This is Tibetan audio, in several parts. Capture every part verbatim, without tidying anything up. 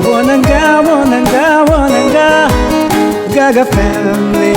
Wananga, wananga, wananga, Gaga family.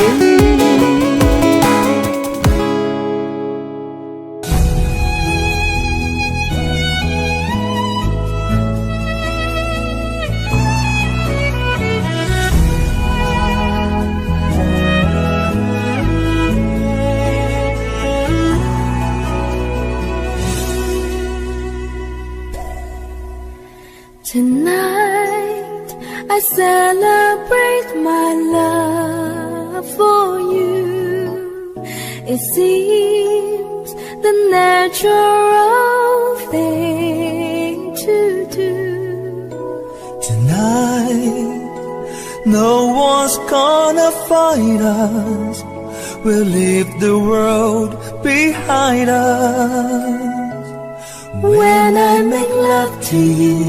Tonight, I celebrate my love for you. It seems the natural thing to do. Tonight, no one's gonna fight us. We'll leave the world behind us. When I make love to you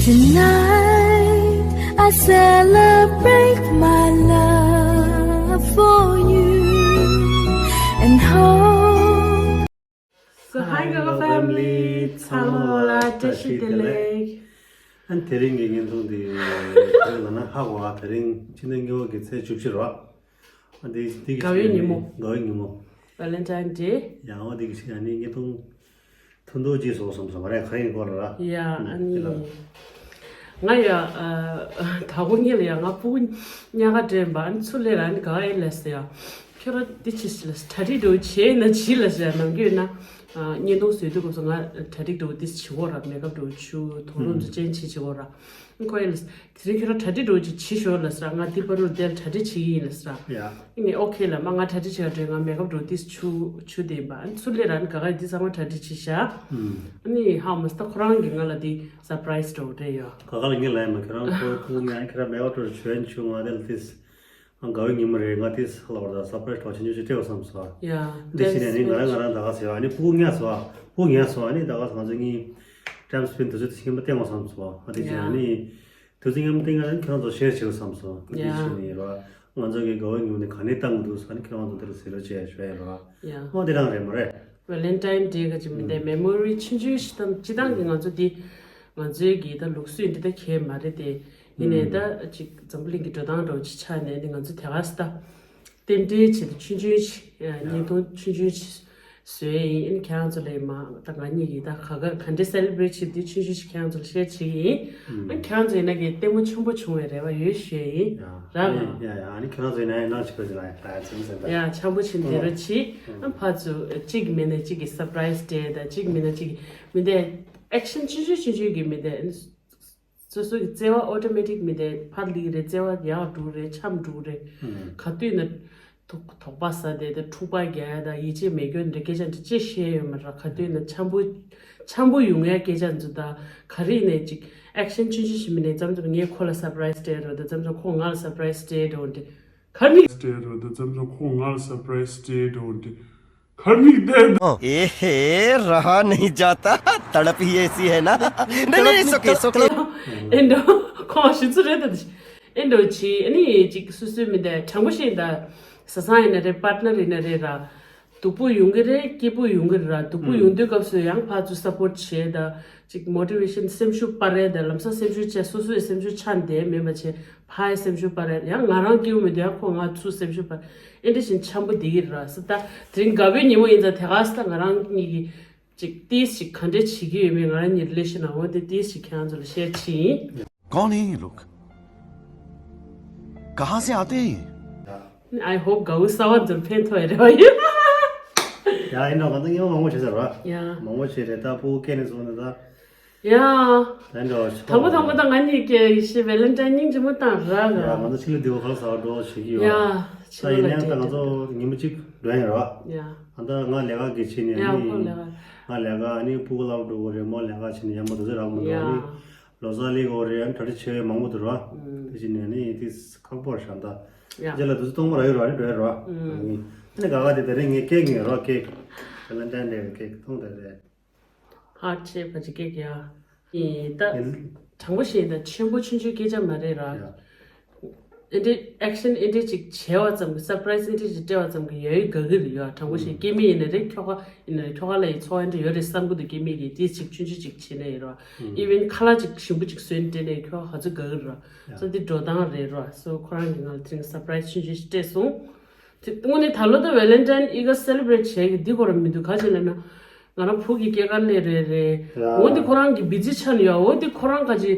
tonight, I celebrate my love for you and hope. So, hi, Gaga family. ཚང་མ་ལ་བཀྲ་ཤིས་བདེ་ལེགས། ཨ་ནི་དེ་རིང་གི་བརྙན་ཐུང་འདི་ཁྱེད་རང་ལ་ན་ཧ་གོ་ཨ། དེ་རིང་ཕྱི་ཟླ་གཉིས་པ་གི་ཚེས་བཅུ་བཞི་རེད་བ། ཨ་འདི་འདི་གི་དགའ་བའི་ཉིན་མོ། དགའ་བའི་ཉིན་མོ། Valentine Day། ཡང་འོ་འདི་གི་ཕྱི་ཨ་ནི་བརྙན་ཐུང་ཐུང་ཐུང་ཅིག་བཟོ་བསམ་སོང་། ང་རང་ག་རེ་ཡིན་སྐོར་ལ་ར། ཡ་ཨ་ནི། ང་ཡ་ཨ་ད་གོ་ངེད་ལ་ཡ་ང་ཕྲུ་གུ་ཉག་ག་དྲན་པ་ཨ་ནི་ཚུར་ལས་ར་ཨ་ནི་ག་ཡིན་ལས་ཡ། ཁྱོད་ར་འདི་ཅི་ཞིག་ལ་གྲ་སྒྲིག་འགྲོ་བྱས་ན་ཅི་ལ་ཟེར་ནམ་རྒྱུན་ན། བརྙན་ཐུང་བཟོས་དུས་སྐབས་སུ་ང་གྲ་སྒྲིག་འགྲོ་འདི་བྱེད་དགོས་ར། མེག་ཨབ་འགྲོ་བྱུ་དུང་རུམ་ཚོ་ཅན་ཆི་བྱེད་དགོས་ར། ཁོ་ཡིན་ལ་དེ་རིང་ཁྱོད་ར་གྲ་སྒྲིག་འགྲོ་ཅི་བྱེད་ཤོག་ལ་ཟེར། ང་འདི་པ་རུ་དེར་གྲ་སྒྲིག་བྱེད་ཀྱི་ཡིན་ལ་ཟེར། ཡ། ཨ་ནི་ཨོ་ཁེ་ལ་མ་ང་གྲ་སྒྲིག་བྱེད་ག་འགྲོ། ང་མེག་ཨབ་འགྲོ་འདི་བྱུ་བྱུ་དེ་ཡིན་པ། ཨ་ནི་ཚུར་ལས་ར་ཨ་ནི་ག་ག་འདི་ཚང་མ་གྲ་སྒྲིག་བྱེད་ཤག་ཨ་ནི་ཧ་མ་སྟ་ཁོ་རང་གིས་ང་ལ་འདི་སར་པ་རའི་སི་འགྲོ་རེད་ཡ། ག་ག་ལ་ངས་ལབ་ཡིན་མ། ཁྱོད་རང་ཁོ་ཁོ་ངས་ཁྱོད་ར་མེག་ཨབ་འགྲོ་བྱུ་ཡན་བྱུ་ང་དེ་ལ་ཏིས། ཨ་དགའ་བའི་ཉིན་མོ་རེད། ང་ཏིས་ཧ་ལ་བར་ད་སར་པ་རའི་སི་ཏོག་ཆེན་ཆུང་ཞིག་སྤྲད་བསམ་སོང་། ཡ། འདི་བྱས་ནས་ནི་ང་རང་ང་རང་ད་ག་ཟེར་བ་ནི་ཕྲུ་གུ་ངལ་སོང་། ཕྲུ་གུ་ངལ་སོང་། ཨ་ནི་ད་ག་ང་ཚོ་གཉིས་ཊེམ་སི་པེན་ཌི་དུས་ཚོད་ཐེངས་མ་བསྟན་དགོས་བསམ་སོང་། ཨ་འདི་བྱས་ནས་ནི་དུས་ཚོད་མཉམ་བསྟན་ཡ་ནི་ཁྱེད་རང་ཚོ་ཤེར་བྱེད་དགོས་བསམ་སོང་། ཨ་འདི་བྱས་ནས་ར་ང་ཚོ་གི་དགའ་བའི་ཉིན་མོ་ནི་ག་ནས་བཏང་གི་འདུག་ཟེར་ནི་ཁྱེད་རང་ཚོ་འདི་ལ་གཟིགས་རོགས་བྱས་ཞུ་ཡ་ར། ཡ། ཨོ་འདི་རང་རེད་མ་རེད། Valentine Day ག་ཅིག་མི་འདའི་མེ་མོ་རི་ཆུང་ཆུང་ཞིག་དང་སྤྱི་བཏང་གི་ང་ཚོ་འདི་ང་ཚོའི་གི་ད་ལུགས་སྲོལ་འདི་ད་གས་མ་རེད་དེ། ཡིན་ནའི་ད་ཅིག་འཛམ་བུ་གླིང་གི་འགྲོ་སྟངས་འདྲ་བོ་ཅིག་ཆགས་ནས་འདི་ང་ཚོ་དེ་ག་ས་ད་རྟེན་འབྲེལ་བྱེད་དུ་ཆུང་ཆུང་ཞིག་བརྙན་ཐུང་ཆུང་ཆུང་ཞིག་བཟོས་ཡིན། ཨ་ནི་ཁྱེད་རང་ཚོ་ལ་ཡིན་མ་ད་ང་གཉིས་ཀྱིས་ད་ག་ག་ག་འདྲས་སེ་ལེ་བྷི་རེཊ་བྱེད་དུས་ཆུང་ཆུང་ཞིག་ཁྱེད་རང་ཚོ་ལ་ཤེར་བྱེད་ཀྱི་ཡིན། ཨ་ནི་ཁྱེད་རང་ཚོ་ཡིན་ན་གི་ལྟད་མོ་ཆེན་པོ་བྱུང་བའི་རེ་བ་ཡོད་ཞུ་ཡ་ཡིན། ར་ལ། ཡ་ཡ། ཨ་ནི་ཁྱེད་རང་ཚོ་ཡིན་ན་ཡིན་ན་ཅིག་པ་ཅིག་ལ་ཡ་ད་ཡ་ཚིམ་ཟེར་ད། ཡ་འཆམ་པོ་བྱེད་འདི་རུ་ཆི། ཨ་ཕ་ཚོ་གཅིག་མིན་ན་གཅིག་གི་སར་པ་རའི་སི་སྤྲད་ད། གཅིག་མིན་ན་གཅིག་གི་མི་འདའི་ཨེག་ཤན་ཆུང་ཆུང་ཆུང་ཆུང་གི་མི་འདའི། སོ་སོ་གི་བརྩེ་བ་ཨོ་ཊོ་མེ་ཊིག་མི་དེ་ཕར་ལི་རེད། བརྩེ་བ་ཡག་འགྲོ་རེད། འཆམ་འགྲོ་རེད། ག་དུས་ན་དུག་དོགས་པ་ཟ་དེ་དེ་འཁྲུག་པ་རྒྱག་ཡ་དང་ཡིད་ཆེས་མེད་སྐྱོན་འདྲ་སྐད་ཆ་འདྲ་ཅི་བཤད་ཡོད་མ་རེད། ག་དུས་ན་འཆམ་པོ་འཆམ་པོ་ཡོང་ཡ་སྐད་ཆ་འཛུ་ད་ག་རེ་ནས་ཅིག་ཨེག་ཤན་ཆུང་ཆུང་ཞིག་མི་ནས་ཙམ་ཙམ་ངས་ཁོ་ལ་སར་པ་རའི་སི་སྤྲད་རོགས་དང་ཙམ་ཙམ་ཁོ་ང་ལ་སར་པ་རའི་སི་སྤྲད་རོགས་འདྲ་ག་རེ་ནས་སྤྲད་རོགས་དང་ཙམ་ཙམ་ཁོ་ང་ལ་སར་པ་རའི་སི་སྤྲད་རོགས་འདྲ། ཁར་མིག་དེ། ए हे, रहा नहीं जाता, तड़प ही ऐसी है ना। नहीं, नहीं, it's okay, it's okay। ཨེ་འགྲོ་ཁོང་ཞི་ཚུ་རེད་ད། ཨེ་འགྲོ་ཆི་ཨ་ནི་ཅིག་སུ་སུ་མི་འདའི་དྲང་པོ་ཤེས་ད། བཟའ་ཚང་ཡིན་ན་རེད། པར་ཊི་ནར་ཡིན་ན་རེད་ར། སྡུག་པོ་ཡོང་གི་རེད། སྐྱིད་པོ་ཡོང་གི་རེད་ར། སྡུག་པོ་ཡོང་དུས་སྐབས་སུ་ཡང་ཕར་ཚུར་སཔོར་ཊི་བྱེད་ད། ཅིག་མོ་ཊི་ཝེ་ཤན་སེམས་ཤུགས་སྤར་རེད་ད། ལམ་སང་སེམས་ཤུགས་ཆེ་སོ་སོའི་སེམས་ཤུགས་ཆག་འདས་མེད་པ་བྱེད། ཕའི་སེམས་ཤུགས་སྤར་རེད། ཡང་ང་རང་སྐྱིད་པོ་མེད་དུས་ཡང་ཁོ་ང་ཚུར་སེམས་ཤུགས་སྤར། ཨེ་འདྲ་བཞིན་འཆམ་པོ་བསྡད་ཀྱི་རེད་ར། སི་ད་དེ་རིང་དགའ་བའི་ཉིན་མོ་ཡིན་ཙང་དེ་ག་སི་ད་ང་རང་གཉིས་ཀྱིས་ཅིག་ཏིས་ཅིག་ག་འདྲས་བྱེད་ཀྱི་ཡོད་མེད། ང་རང་གཉིས་རི་ལེ་ཤན་ནང་འོ་དེ་ཏིས་ཅིག་ཁྱེད་རང་ཚོ་ལ་ཤེར་བྱེད་ཡིན། कौन है ये लोग? कहाँ से आते हैं ये? I hope དགའ་བོ་གསར་པ་ཚོར་ཕན་ཐོགས་ཡ་རེ་བ་ཡོད། ཡ་ཡིན་འགྲོ་ང་ཚོ་སྔོན་མ་མང་པོ་བྱས་ཚར་ར། ཡ། མང་པོ་བྱས་རེད་ད། ཕྲུ་གུ་སྐྱེས་ནས་བཟུང་ནས་ད། ཡ། ལན་འགྲོ་ཆོག་དང་པོ་དང་པོ་དང་ང་གཉིས་ཀྱི་ཤི་ཝེ་ལན་ཊའིན་སྙིང་རྗེ་མོ་བཏང་ར་ར། ཡ་ང་ཚོ་ཕྱི་ལོ་འདི་བ་ཁ་ལ་ཟ་བ་འགྲོ་བྱེད་ཀྱི་ཡོད། ཡ། ད་ཡིན་ནའང་ད་ང་ཚོ་ཉིན་མོ་གཅིག་འགྲོ་ཡ་ཡིན་ར། ཡ། ཨ་ད་ང་ལས་ཀ་གི་ཕྱིན་ནས་ཡ་ནི་ཁོ་ལས་ཀ་ང་ལས་ཀ་ཨ་ནི་ཕྲུ་གུ་སློབ་འགྲོ་གི་རེད། མོ་ལས་ཀ་ཕྱིན་ནས་ཡ་མོ་དུས་ཚོད་རག་མི་འདུག་ཨ་ནི་ལོ་གསར་སླེབས་ཀྱི་ཡོད་རེད། ཨ་ནི་གྲ་སྒྲིག་བྱེད་ཡ་མང་པོ་འདུག་ར། དེ་ཕྱིན་ནས་ནི་དེ་ཁག་པོ་རེད་ཤག་ད། ཡ། རྗེས་ལ་དུས་ཚོད་སྟོང་པ་རག་ཡོད་ར། ཨ་ནི་འགྲོ་ཡ་ར། ཨ་ནི་ག་ག་དེ་དེ་རིང་ངས་ཀེག་ཉོས་ར། ཀེག་ཝེ་ལན་ཊའིན་ཌེ་གི་ཀེག་མཐོང་དེ་རེད། ཧར་ཊི་ཆེ་བ་ཅིག་སྐད་རྒྱག་ཡིན་ད། ཡིན། དྲང་པོ་བཤད་ན་ཆེན་པོ་ཆུང་ཆུང་སྐད་ཆ་མ་རེད་ར། ཡ། ཨེ་འདྲའི་ཨེག་ཤན་ཨེ་འདྲའི་ཅིག་བྱས་པ་ཙམ་གྱིས། སར་པ་རའི་སི་ཨེ་འདྲའི་ཅིག་སྤྲད་པ་ཙམ་གྱིས་ཡ་ཡི་དགའ་གི་རེད་ཡ། དྲང་པོ་བཤད། སྐྱེ་དམན་ཡིན་ན་རེད། ཁྱོ་ག་ཡིན་ན་རེད། ཁྱོ་ག་ལ་ཡི་ཚོར་བ་འདྲ་ཡོད་རེད་བསམ་གི་འདུག་སྐྱེ་དམན་གྱིས་དེ་ཅིག་ཆུང་ཆུང་ཅིག་བྱས་ནས་ཡིན་རོ། ཨི་ཝེན་ཁ་ལག་ཅིག་ཞིམ་པོ་ཅིག་བཟོས་ནས་སྤྲད་ནས་ཁྱོ་ག་ཧ་ཚོད་དགའ་གི་རེད་རོ། སོ་འདི་འགྲོ་སྟངས་རེད་རོ། སོ་ཁོ་རང་གིས་ང་ལ་དེ་རིང་སར་པ་རའི་སི་ཆུང་ཆུང་ཞིག་སྤྲད་སོང་། དེ་དངོས་གནས་ད་ལོ་ད་ཝེ་ལེན་ཊའིན་ཨི་ག་སེ་ལེ་བྷི་རེཊ་བྱས་གི་འདི་གོ་ར་མི་འདུག་ག་ཅི་ལབ་ན། ང་རང་བུ་གི་སྐྱེས་སྐར་སླེབས་རེད་རེད། ཡ། འོ་འདི་ཁོ་རང་གི་བི་ཛི་ཆགས་ནས་ཡོད། འོ་འདི་ཁོ་རང་ག་ཅི་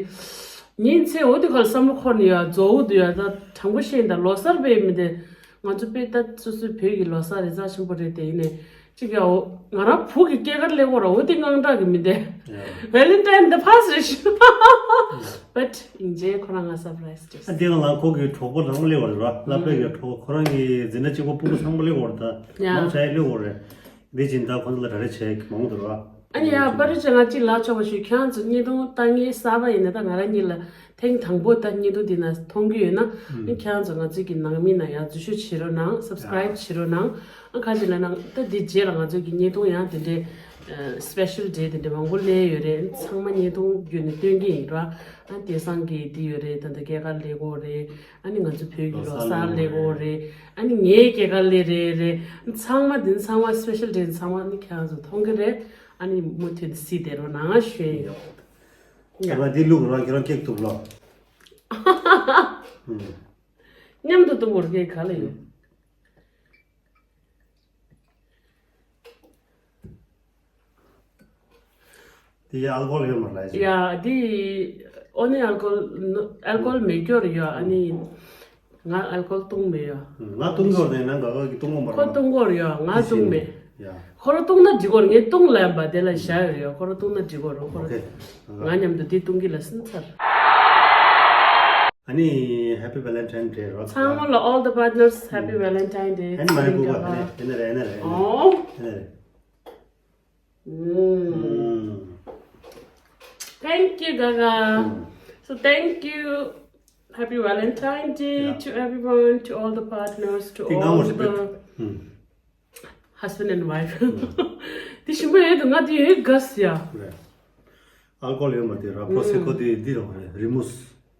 ཉིན་མཚན་འོ་འདི་ག་ལ་བསམ་བློ་འཁོར་ནས་ཡོད། རྫོགས་འོ་འདི་ཡོད། ད་དྲང་པོ་བཤད་ཡིན། ད་ལོ་གསར་པའི་མི་འདི་ང་ཚོ་དཔེ་ད་སོ་སོའི་བོད་ཀྱི་ལོ་གསར་རེ་རྩ་ཆེན་པོ་རེད་དེ། ཡིན་ནས་ཅིག་ཡ། འོ་ང་རང་བུ་གི་སྐྱེས་སྐར་སླེབས་གོ་ར་འོ་འདི་དངངས་སྐྲག་གི་མི་འདི། ཡ། ཝེ་ལེན་ཊའིན་འདི་ཕར་རེད་ཤི། བཊ་ཡིན་རྗེས་ཁོ་རང་ང་སར་པ་རའི་སི་སྤྲད། ཨ་འདི་ང་ལ་ཁོ་གི་གྲོགས་པོ་ཚང་མ་སླེབས་པ་རེད་ར། ལྷག་པའི་གི་གྲོགས་པོ་ཁོ་རང་གི་འཛིན་གྲྭ་གཅིག་པ་སྤུ་གུ་ཚང་མ་སླེབས་པ་རེད། ད་ཡ། མང་ཆེ་སླེབས་པ་རེད། འདི་བཞིན་ད་ཁོང་ཚོ་ལ་གྲ་སྒྲིག་བྱེད་མང་དུ་ར། ཨ་ནི་ཡ། པ་རི་ཅ་ང་གཅིག་ལབ་ཆོག་པ་ཞུ། ཁྱེད་རང་ཚོ་བརྙན་ཐུང་ལྟ་མཁན་གསར་པ་ཡིན་ན། ད་ང་རང་གཉིས་ལ་ཐེངས་དང་པོ་ད་བརྙན་ཐུང་འདི་ན་མཐོང་གི་ཡོད་ན། ཨ་ནི་ཁྱེད་རང་ཚོ་ང་ཚོའི་གི་ནང་མི་ན་ཡང་འཛུལ་ཞུགས་བྱེད་རོགས་གནང་། སབ་སི་ཀ་རའིབ་བྱེད་རོགས་གནང་། ཨ་ཁ་ཅིག་ལ་ནང་ད་འདི་རྗེས་ལ་ང་ཚོའི་གི་བརྙན་ཐུང་ཡང་དེ་འདྲའི་སི་པེ་ཤལ་ཌེ་དེ་འདྲའི་མང་པོ་སླེབས་ཡོད་རེད། ཚང་མ་བརྙན་ཐུང་བརྒྱུད་ནས་སྟོན་གི་ཡིན་ར། ཨ་དེང་སང་གི་འདི་ཡོད་རེད། ད་ལྟ་སྐྱེས་སྐར་སླེབས་གོ་རེད། ཨ་ནི་ང་ཚོ་བོད་ཀྱི་ལོ་གསར་སླེབས་གོ་རེད། ཨ་ནི་ངའི་སྐྱེས་སྐར་སླེབས་རེད་རེད། ཚང་མ་འདི་ཚང་མ་སི་པེ་ཤལ་ཌེ་ཚང་མ་ནི་ཁྱེད་རང་ཚོ་མཐོང་གི་རེད། ཨ་ནི་མུ་མཐུད་དུ་གཟིགས་བསྡད་རོགས་གནང་ཞུ་ཡིན། ཡ། ད་ང་འདི་ལུག་རང་ཁྱེད་རང་ཀེག་ཐུབ་ལོ། མཉམ་དུ་གཏོང་བར་ཀེག་ག་ལ་ཡོད། དེ་ཡ་ཨལ་ཀོ་ཧོལ་ཡོད་མ་རེད། ཡ་དེ་ཨོ་ནི་ཨལ་ཀོ་ཧོལ་ཨལ་ཀོ་ཧོལ་མེད་སྐྱོར་ཡོད། ཨ་ནི་ང་ཨལ་ཀོ་ཧོལ་བཏུང་མེད་ཡོད། ང་བཏུང་སྐྱོར་ནས་ནང་ག་ག་གི་བཏུང་གོ་མ་རེད། ཁོ་བཏུང་གོ་ཡོད། ང་བཏུང་མེད། ཡ། ཁོ་རང་བཏུང་ན་འགྲིག་གོ་རེད། ངས་བཏུང་ལབ་པ་དེ་ལ་བཞག་ཡོད་ཡོད། ཁོ་རང་བཏུང་ན་འགྲིག་གོ་རེད། ཁོ་རང་ང་མཉམ་དུ་དེ་བཏུང་གི་ལ་སིན་ཚར། ཨ་ནི་Happy Valentine Day རོ། ཚང་མ་ལ། all the partners, Happy Valentine Day. ཨ་ནི་མ་ཡི་གུ་ག་ཨ་ནི་ཨ་ནི་རེད། ཨ་ནི་རེད། ཨོ། ཨ་ནི་རེད། Mm. Thank you, Gaga. So thank you. Happy Valentine Day to everyone, to all the partners, to all the husband and wife. དེ་ཞིམ་པོ་ཡོད་འདུག་ང་དེ་ཡོད་དགའ་སི་ཡ། ཨལ་ཀོ་ཧོལ་ཡོད་མ་དེ་ར། པོ་རོ་སེ་ཀོ་དེ་འདི་རང་རེད། རི་མུས་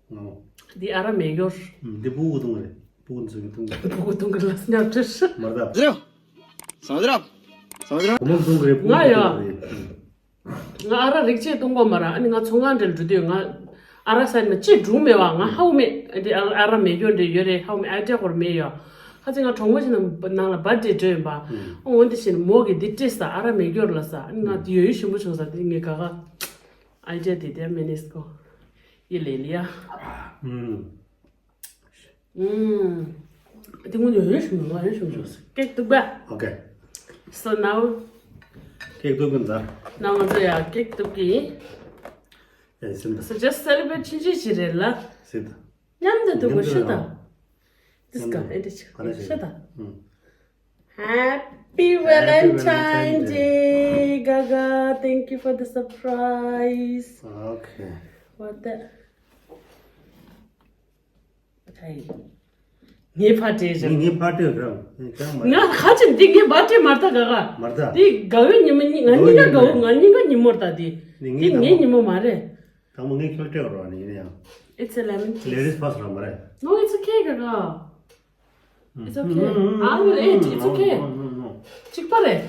ངོ་། འདི་ཨ་ར་མེ་ཡོར། འདི་ཕྲུ་གུ་བཏུང་རེད། ཕྲུ་གུ་ཚོ་གི་བཏུང་གི། ཕྲུ་གུ་བཏུང་གི་ལ་སི་ཉར་ཏྲེ་ཧྲི། མར་ད། སྨོན་ལམ། སྨོན་ལམ། སྨོན་ལམ། ང་ཡ། ང་ཨ་ར་རིགས་གཅིག་བཏུང་གོ་མ་ར། ཨ་ནི་ང་ཚོང་ཁང་འདྲ་ལ་འགྲོ་དུས་ང་ཨ་ར་ས་ནི་ཅི་སྒྲུང་མེད་བ། ང་ཧའུ་མེད་དེ་ཨ་ར་མེད་སྐྱོར་འདྲ་ཡོད་རེད། ཧའུ་མེད་ཨའི་ཌི་ཡ་སྐོར་མེད་ཡོད། ཁ་ཅིག་ང་གྲོགས་མོ་ཞིག་ནང་ལ་བར་ཐ་ཌེ་འགྲོ་ཡིན་པ། འོ་འདི་བཞིན་མོ་གི་འདི་སྤྲད་ས། ཨ་ར་མེད་སྐྱོར་ལ་ས། ཨ་ནི་ང་དེ་ཡོད་ཡོད་ཞིམ་པོ་བྱུང་ས། དེ་ངས་ག་ག་ཨའི་ཌི་ཡ་དེ་དེ་མེ་ནེས་ཀོ་ཡི་ལེ་ལི་ཡ། ཨུམ། དེ་ངོ་ཡོད་ཡོད་ཞུ་ནོ། ཡོད་ཞུ་ནོ། ཀེག་བཏུབ་པ། Okay. So now. ཀེག་བཏུབ་ཀྱི་འདུག་ན་ང་ཚོ་ཡ་ཀེག་བཏུབ་ཀྱི་ཡིན། ཡ་སེམས་ད། So just celebrate ཆུང་ཆུང་ཞིག་རེད་ལ། སེམས་ད། མཉམ་དུ་འདུག་གོ་ཤི་ད། མཉམ་དུ་ད། This guy, it is ཤི་ད། ཨུམ། Happy Valentine Day, Gaga. Thank you for the surprise. Okay. What the? ངའི་བར་ཐ་ཌེ་རེད། ངའི་བར་ཐ་ཌེ་རང་ཁྱེད་རང་མ། ང་ཁ་ཅིག་འདི་ངའི་བར་ཐ་ཌེ་མ་རེད་ད། ག་ག་མ་རེད་ད། འདི་དགའ་བའི་ཉིན་མོ། ང་གཉིས་ཀ་དགའ་བོ། ང་གཉིས་ཀ་ཉིན་མོ་རེད་ད། འདི་འདི་ངའི་ཉིན་མོ་མ་རེད། དང་པོ་ངས་ཁྱོད་སྤྲད་རོགས་ནི་ཡིན་ཡང་། It's a lemon tea. Ladies first རང་མ་རེད། No, it's okay, ག་ག It's okay. I will eat. It's okay. གཅིག་པ་རེད།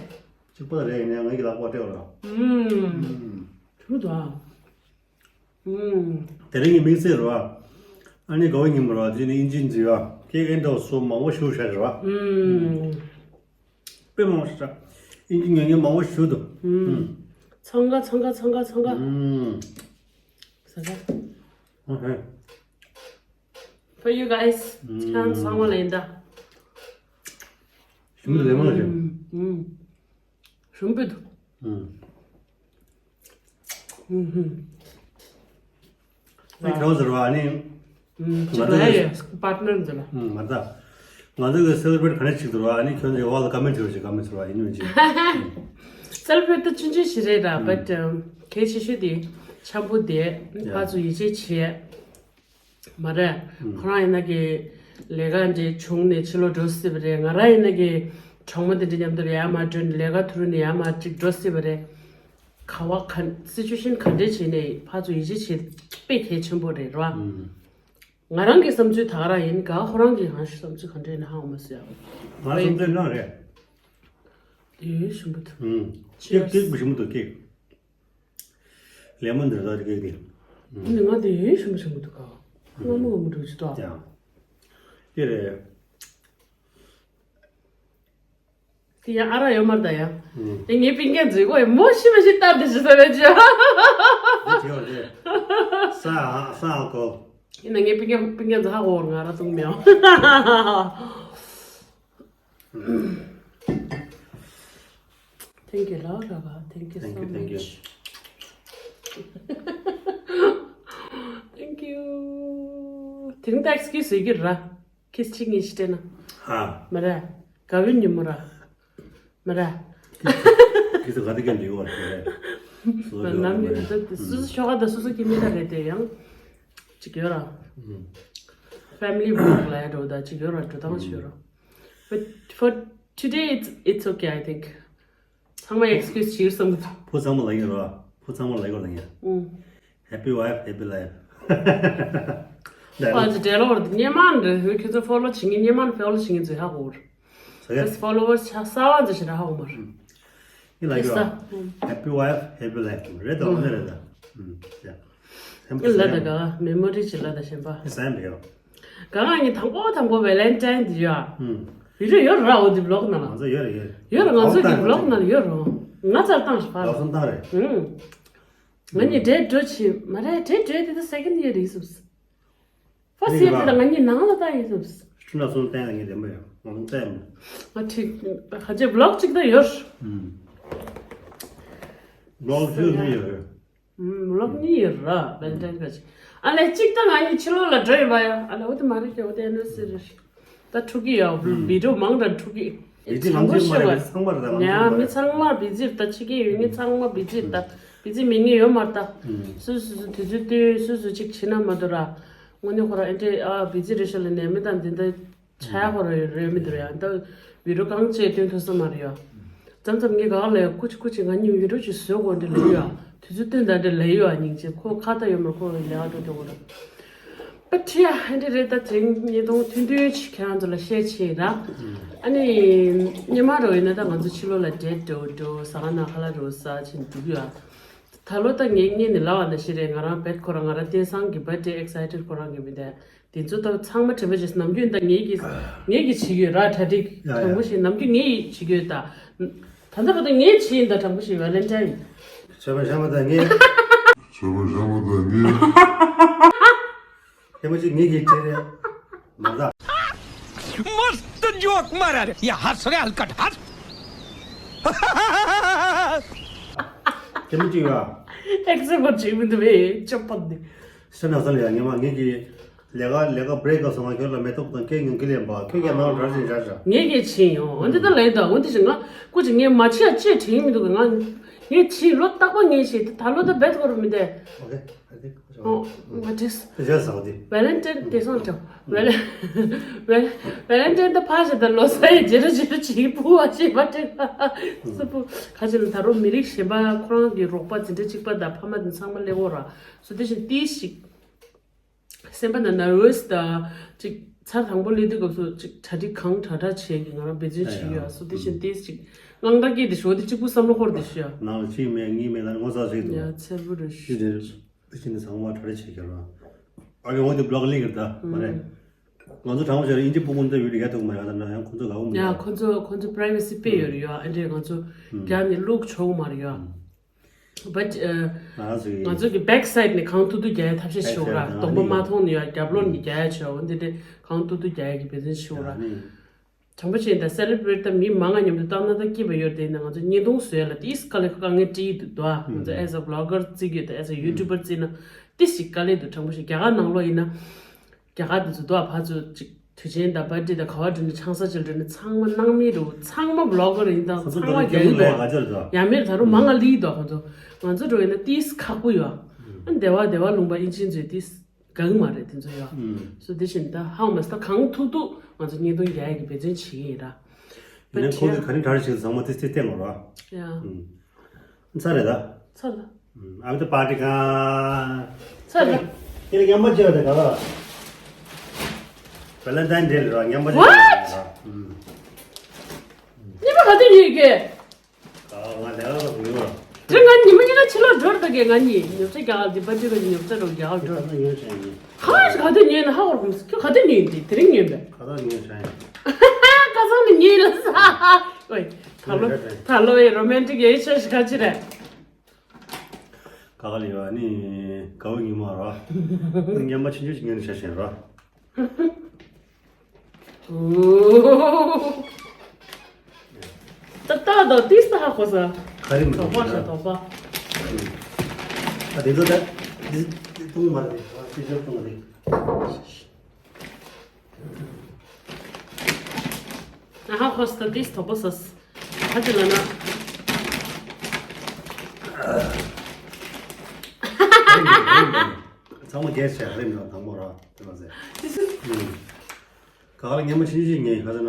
གཅིག་པ་རེད། ཡིན་ཡང་ངའི་ལག་པ་སྤྲད་རོགས། ཨུམ། ཐུང་དུ་ཨ། ཨུམ། དེ་རིང་གི་དམིགས་བསལ་རོ། ཨ་ནི་དགའ་བོ་ཉིན་མོ་རོ། དེ་ནི་ཨིན་ཇིན་ཟེར་བ་ཀེག་ཨེན་ཌོ་སོ་མང་པོ་ཞུ་བྱ་རེད་བ། ཨུམ། དཔེ་མང་པོ་ཞིག་ཨིན་ཇི་ཉོ་མཁན་མང་པོ་ཞིག་འདུག་ཨུམ། ཚང་ག་ཚང་ག་ཚང་ག་ཚང་ག་ཨུམ། ཟ་ག Okay. For you guys. ཨུམ། ཁྱེད་ཚང་མ་ལ་ཡིན་ད། ཞིམ་པོ་ལེ་མོན་རེད། ཨུམ། ཞིམ་པོ་འདུག་ཨུམ། ཨུམ་ཧུམ། ཨ་ཁྱོད་ཟེར་བ་ཨ་ནི། ཨུམ། ང་ཚོ་གི་པར་ཊི་ནར་འཛུལ་ལ། ཨུམ། ང་ཚོ། ང་ཚོ་གི་སེ་ལེ་བྷི་རེཊ་ག་འདྲ་བྱེད་འདུག་ར། ཨ་ནི་ཁྱོད་ཚོ་ཡོ་བ་ལ་ཀོ་མེན་ཊི་བྱེད་རོགས་བྱེད། ཀོ་མེན་ཊི་བྱེད་རོགས་ཡིན་མིན་ཅི། སེ་ལེ་བྷི་རེཊ་ད་ཆུང་ཆུང་ཞིག་རེད་ར། བཊ་གལ་ཆེ་ཤོས་དེ་འཆམ་པོ་དེ་ཕར་ཚུར་ཡིད་ཆེས་བྱེད། མ་རེད། ཁོ་རང་ཡིན་ན་གི་ལས་ཀ་འདྲ་བྱུང་ནས་ཕྱི་ལོགས་འགྲོ་སྲིད་པ་རེད། ང་རང་ཡིན་ན་གི་གྲོགས་མོ་དེ་འདྲ་མཉམ་དུ་ཡར་མར་འགྲོ་ནས། ལས་ཀ་དུས་ནས་ཡར་མར་ཅིག་འགྲོ་སྲིད་པ་རེད། ག་བ་ག་སི་ཅུ་ཨེ་ཤན་ག་འདྲ་བྱས་ནས་ཕར་ཚུར་ཡིད་ཆེས་བྱེད་དཔེ་གལ་ཆེན་པོ་རེད་ར། ང་རང་གི་བསམ་ཚུལ་ད་ག་རང་ཡིན། ག་ཁོ་རང་གི་ང་བསམ་ཚུལ་ག་འདྲ་ཡིན་ན་ཧ་གོ་མ་སོང་ཡ། ང་བསམ་ཚུལ་ནང་རེད། དེ་ཞིམ་པོ་འདུག་ཧུམ། ཀེག་ཀེག་པོ་ཞིམ་པོ་འདུག་ཀེག་ལེ་མོན་འདི་རེད་ཀེག་དེ། ཨ་ནི་ང་དེ་ཞིམ་པོ་ཞིམ་པོ་འདུག་ག་ང་མོ་མོ་འགྲོ་ཅི་ཏོ། ཡང་། དེ་རེད། དེ་ཡང་ཨ་རག་ཡོད་མ་རེད་ད་ཡང་། ཨུམ། དེ་ངའི་སྤུན་ཀྱག་འཛུལ་གོ་ཡ་མོ་ཤི་མ་ཤི་ལྟར་དེ་ཤི་ས་རེད་ཅི། དེ་བྱེད་བར་དེ། ས་ཨ་ས་ཨ་ཀོ། ཡིན་ན་ངའི་སྤུན་ཀྱག་སྤུན་ཀྱག་འཛུལ་ཧ་གོ་བར་ང་ར་བཏུང་མེད། Thank you, Laura. Thank you so much. Thank you, thank you. Thank you. དེ་རིང་ད་excuse ཟེར་གྱི་ར། ཁིས་ཅིག་ངས་ཤི་སྤྲད་ན། ཧ། མ་རེད། དགའ་བའི་ཉིན་མོ་ར། མ་རེད། ཁིས་ཁིས་ག་དེ་གན་འདྲི་བར་དེ་རེད། སོ་ན་ནམ་ཡིན་ད་དེ་སོ་སོ་ཤོག་ཁ་ད་སོ་སོ་གི་མི་ད་རེད་དེ་ཡང་། ཅིག་ཡོད་ར། ཧུམ། Family vlog ལ་ཡ་འགྲོ་ད་ཅིག་ཡོད་ར་འགྲོ་སྟངས་ཅིག་ཡོད་ར། But for today it's it's okay, I think. ཚང་མ་excuse བྱེད་བསམ་གི་འདུག་བུ་ཚང་མ་ལ་ཡིན་ར། བུ་ཚང་མ་ལ་ཡོད་ལ་ཡིན། ཨུམ། Happy wife, happy life. པ་ཅི་འབྲེལ་ལོ་བར་དུ་སྙེ་མ་འདྲ་ཁྱོད་ཚོ་follow བྱེད་ངེས་སྙེ་མ་follow བྱེད་ངེས་ཚོས་ཧ་གོ་བར། Just followers ཆ་གསར་བ་འཛུལ་ཞིག་ར་ཧ་གོ་མར། ཡིན་ལ་ཡོད། Happy wife, happy life. རེད་དོ་ཨ་ནི་རེད་ད། ཡ། ཡིན་ལ་ད་ག་memory ཅི་ལ་ད་གཞན་པ། ཡིན་ས་ཡིན་པ་ཡོད། ག་ང་ཉིད་དང་པོ་དང་པོ་Valentine འདི་ཡོད་ཨ། བི་ཌི་ཡོ་ཡོད་ར་འོ་འདི་vlog ནང་ལ། ང་ཚོ་ཡོད་རེད་ཡོད་རེད། ཡོད་ར་ང་ཚོ་གི་vlog ནང་ཡོད་ར། ང་ཚར་བཏང་ཞིག་ཕར། ལག་སོན་བཏང་རེད། ང་གཉིས་date འགྲོ་ཆེ་མ་རེད། date འགྲོ་དེ་ད་second year ཡིན་སུབས། First year དེ་ད་ང་གཉིས་ནང་ལ་ད་ཡིན་སུབས། ཁྲུ་ན་སོང་བསྟན་ལ་ངས་བདེན་པ་ཡོད་ང་ཚོ་བཙལ་མོ། ང་ཁྲིད་ཁ་ཆེ་vlog གཅིག་ད་ཡོད། vlog གཅིག་ད་ཡོད། vlog གཉིས་ཡོད་ར་Valentine ག་ཅིག་ཨ་ལས་གཅིག་ད་ང་གཉིས་ཕྱི་ལོགས་ལ་འགྲོ་ཡིན་པ་ཡ། ཨ་ལས་འོ་དེ་མ་རེད་ཀྱི་འོ་དེ་anniversary རེད། ད་ཕྲུ་གུ་ཡ་video མང་དྲགས་ཕྲུ་གུ། བི་ཇི་ཚང་མ་ཚང་མ་རེད་ད་ང་ཡ་ཚང་མ་མི་ཚང་མ་བི་ཇི་རེད་ད་ཕྱི་རྒྱལ་ཡོད་མི་ཚང་མ་བི་ཇི་རེད་ད། བི་ཇི་མེད་མཁན་ཡོད་མ་རེད་ད། སུ་སུ་སུ་དུས་ཚོད་བསྟུན་སུ་སུ་གཅིག་བྱེད་ན་མ་གཏོགས་ར། དངོས་གནས་ཁོ་ར་ཨེ་འདྲས་ཨ་བི་ཇི་རེད་ཤག་ལ་ནས་མི་དང་འདི་འདྲ་ཆ་ཡ་ཁོ་ར་ཡོད་རེད་མི་འདུག་ར་ཡ་ད། བི་ཌིའོ་གང་བྱས་སྟོན་ཐུབ་ས་མ་རེད་ཡ། མཚམས་མཚམས་ངས་ག་ལ་ཡ་ཀུ་ཅི་ཀུ་ཅི་ང་གཉིས་བི་ཌིའོ་ཅིག་བཟོས་དགོས་འདྲ་ལབ་ཡ། དུས་ཚོད་བསྟུན་ད་འདྲ་ལབ་ཡ་སྙིང་རྗེ་ཁོ་ཁ་ད་ཡོད་མ་རེད་ཁོ་ལས་ཀ་འགྲོ་འགྲོ་གོ་ར། པ་ཁྲི་ཡ་ཧན་ཏེ་རེད་ད་དེ་རིང་ཉིས་སྟོང་ཐུང་ཐུང་ཅིག་ཁྱེད་རང་ཚོ་ལ་བཤད་ཆེད་ར། ཨ་ནི་སྙེ་མ་རོ་ཡིན་ན་ད་ང་ཚོ་ཕྱི་ལོགས་ལ་date འགྲོ་འགྲོ་ཟ་ཁང་ནང་ཁ་ལག་འགྲོ་ཟ་ཕྱིན་འདུག་ཡ། ད་ལོ་ད་ངས་སྔོན་ནས་ལབ་པ་ནང་བཞིན་རེད། ང་རང་བེད་ཁོ་རང་ང་རང་བསྟན་སང་གི་birthday excited ཁོ་རང་གི་མི་འདུག་དེ་ཚོ་ད་ཚང་མ་དྲན་པ་བྱས་ནམ་རྒྱུན་ད་ངེད་ཀྱིས་ངེད་ཀྱིས་བྱེད་ཀྱི་ཡོད་ར་གྲ་སྒྲིག་ཡ་ཡ། དྲང་པོ་ཞིག་ནམ་རྒྱུན་ངེད་ཀྱིས་བྱེད་ཀྱི་ཡོད་ད། ད་ལྟ་བར་དུ་ངས་བྱས་ཡིན་ད་དྲང་པོ་ཞིག་Valentine། བྱས་པ་བྱས་པ་ད་ངས། བྱས་པ་བྱས་པ་ད་ངས། དེ་མ་ཅིག་ངེད་ཀྱིས་བྱས་རེད། མ་ད། मस्त जोक मारा रे। या हंस रे हलकट हंस। དེ་མ་ཅིག་ཡ། ཨེག་སེབ་བྱེད་མི་འདུག་བས་ཅོ་པ་འདི། སེམས་ནང་ས་ལ་ཡ་ངས་མ་ངེད་ཀྱིས། ལས་ཀ་ལས་ཀ་break ག་སོང་ང་ཁྱོད་ལ་མེ་ཏོག་དང་ཀེག་ཡང་ཀི་ལེན་པ་ཁྱོད་ཀྱང་ནང་གྲ་ཅིག་བཞག་བཞག་ངས་ཀྱིས་ཕྱིན་ཡོང་འོན་ཏེ་ད་ལས་ད་འོན་ཏེ་ཞིག་ང་སྐུ་ཅིག་ངས་མ་ཕྱིན་ཡ་ཅེས་དྲན་མི་འདུག་ང་ངས་ཕྱིན་ལོ་རྟག་པ་ངས་ཤེས་ད་ལོ་ད་བེད་ཁོ་རུ་མི་འདས། ཨོ་ཁེ་ཨ་ཏི་ཨོ་ང་དྲིས། ཞག་ཟ་བ་དེ། Valentine དེ་སང་ཅོ་Valentine ད་ཕ་ཞིག་ད་ལོ་ས་ཡི་ཇེ་ར་ཇེ་ར་ཅིག་ཕུ་བ་ཅིག་བ་དྲན་ས་ཕུ་ཁ་ཅིག་ལ་ད་རུང་མི་རིགས་གཞན་པ་ཁོ་རང་གི་རོགས་པ་འཛིན་གྲྭ་གཅིག་པ་དང་ཕ་མ་དེ་ཚང་མ་སླེབས་འོ་ར་སོ་དེ་བཞིན་ཏིས་ཞིག་སེམས་པ་ན་nervous ད་ཅིག་ཚར་དང་པོ་སླེབས་དུས་སྐབས་སུ་ཅིག་གྲ་སྒྲིག་གང་དྲག་དྲག་བྱས་ཀྱི་ང་རང་འབད་བརྩོན་བྱས་ཡོད་ཨ་སོ་དེ་བཞིན་ཏིས་ཅིག་དངངས་སྐྲག་སྐྱེས་ཏེ་ཞོ་དེ་གཅིག་པུ་བསམ་བློ་འཁོར་ཏེ་ཞུ་ཡ། ནང་ལ་ཅིག་མེད་གཉིས་མེད་ད་ངོ་ཚ་ཟིག་འདུག་ཡ་ཚེར་བུ་རུ་ཞུ། དེ་དེ་དེ་བཞིན་ཚང་མ་གྲ་སྒྲིག་བྱས་ཀྱི་ར། ཨ་ལེ་འོ་དེ་བློག་ལེགས་ཀྱི་ར་ད་མ་རེད། ང་ཚོ་དྲང་པོ་བྱས་ན་ཨིན་ཇི་སྤུ་གུ་འདི་བི་ཌི་ཡོ་ཐུག་མ་རེད་ད་ན་ཡང་ཁོ་ཚོ་དགའ་བོ་མི་ཡ་འདུག་ཁོ་ཚོ་ཁོ་ཚོ་privacy དཔེ་ཡོད་རེད་ཡ། ཨ་འདྲས་ང་ཚོ་རྒྱ་ནས་བླུག་ཆོག་མ་རེད་ཡ། But ང་ཚོ་གི་back side ནས་གང་ཐུབ་ཐུབ་རྒྱག་ཡ་ཐབས་ཤེས་བྱེད་འོ་ར། གདོང་པ་མ་མཐོང་ནས་ཡ་རྒྱབ་ལོགས་ནས་རྒྱག་ཡ་བྱེད་འོ་འདི་འདྲས་གང་ཐུབ་ཐུབ་རྒྱག་ཡ་གི་འབད་བརྩོན་བྱེད་འོ་ར། དྲང་པོ་བྱས་ད་celebrate ད་མི་མང་ང་མཉམ་དུ་བཏང་ན་ད་སྐྱིད་པ་ཡོད་དེ་ན་ང་ཚོ་བརྙན་ཐུང་བཟོ་ཡ་ལ་ཏིས་དཀའ་ལས་ཁག་ངས་བྲིས་འདུག་ད་ང་ཚོ་as a vlogger བརྩི་གི་ཡོད་ད་as a YouTuber བརྩི་ན་ཏིས་ཞིག་དཀའ་ལས་འདུག་དྲང་པོ་བྱས་རྒྱ་གར་ནང་ལོགས་ཡིན་ན་རྒྱ་གར་དེ་ཚོ་ད་ཕར་ཚུར་ཅིག་དུས་ཆེན་དང་པར་ཏི་དང་ག་བ་འགྲོ་ནས་ཆང་ས་ཅིག་འགྲོ་ནས་ཚང་མ་སྣང་མེད་འགྲོ་ཚང་མ་vlogger ཡིན་ད་ཚང་མ་རྒྱ་ཡིན་ད་ཡང་མེད་ད་རུང་མང་ང་ལི་ཡིན་ད་ཁོ་ཚོ་ང་ཚོ་འགྲོ་ཡིན་ན་ཏིས་ཁག་པོ་ཡོད་ཨ། སྡེ་བ་སྡེ་བ་ལུང་པ་ཨིན་ཇི་ཚོས་ཏིས། དགའ་གི་མ་རེད་དེ་ཚོ་ཡ། སོ་དེ་བཞིན་ད་ཧའོ་མ་སི་ད་གང་ཐུབ་ཐུབ་ང་ཚོ་བརྙན་ཐུང་རྒྱག་ཡ་གི་འབད་བརྩོན་བྱེད་ཀྱི་ཡིན་ར། ཡིན་ནའི་ཁོང་གིས་ག་རེ་གྲ་རེ་བྱེད་ཚང་མ་ཏིས་ཏིས་བལྟས་ལོ་ར། ཡ། ཚར་རེད་ད། ཚར་ལ། ཨ་བི་ད་པར་ཏི་ག་ཚར་ལ། ཁྱེད་ལ་ཡང་མ་བརྗེད་པ་དེ་ག་ལ། Valentine Day ལ་ར་ཉམས་པ་ཅིག What? ཡོད་ར། ཨུམ། ཉི་མ་ག་དུས་ཉོས་ཀྱི། ཨ་ང་ལས་ཀ་ལ་ཉོས་ར། དེ་ང་ཉི་མ་གཉིས་ཀ་ཕྱི་ལོགས་འགྲོ་ར་ད་གི། ང་གཉིས་ཉོ་ཆ་རྒྱག་ག་འདི་པར་ཊི་ག་ཉོ་ཆ་རོགས་རྒྱག་ག་འགྲོ། ཁ་སང་ཉོས་བྱས་ཡིན། ཁ་སང་ག་དུས་ཉོས་ན་ཧ་གོ་གི་མི་འདུག་ཁྱོད་ག་དུས་ཉོས་འདི་དེ་རིང་ཉོས་པས། ཁ་སང་ཉོས་བྱས་ཡིན། ཁ་སང་ནས་ཉོས་ལ་ས། ཨོའི། ད་ལོ་ད་ལོ་ཡི་རོ་མན་ཊིག་ཡོད་ཤག་ཤི་ཁ་ཅི་རེད། ག་ག་ལ་ཡོད་ཨ་ནི་དགའ་བོ་ཉི་མ་ར། ཉམས་པ་ཆུང་ཆུང་ཞིག་ཉོས་ནས་བྱས་བྱས་ར། ད་ལྟ་དང་ཏིས་ད་ཧ་གོ་ས། ག་རེ་མི་དོགས་པ་ཤ་དོགས་པ། ཨ་དེ་ཚོ་ད་དེ་དེ་ཐུང་མ་རེད། དེ་ཚོ་ཐུང་མ་རེད། ཨ་ཧ་གོ་ས་ཏིས་དོགས་པ་ས། ཧ་ཅི་ལ་ན། ཚང་མ་གས་བྱས་རེད་མི་དང་དང་པོ་ར་དེ་མ་ཟད། ག་ག་ལ་ཉམས་པ་ཆེན་ཆེན་ངས་ག་ཟེར་ན།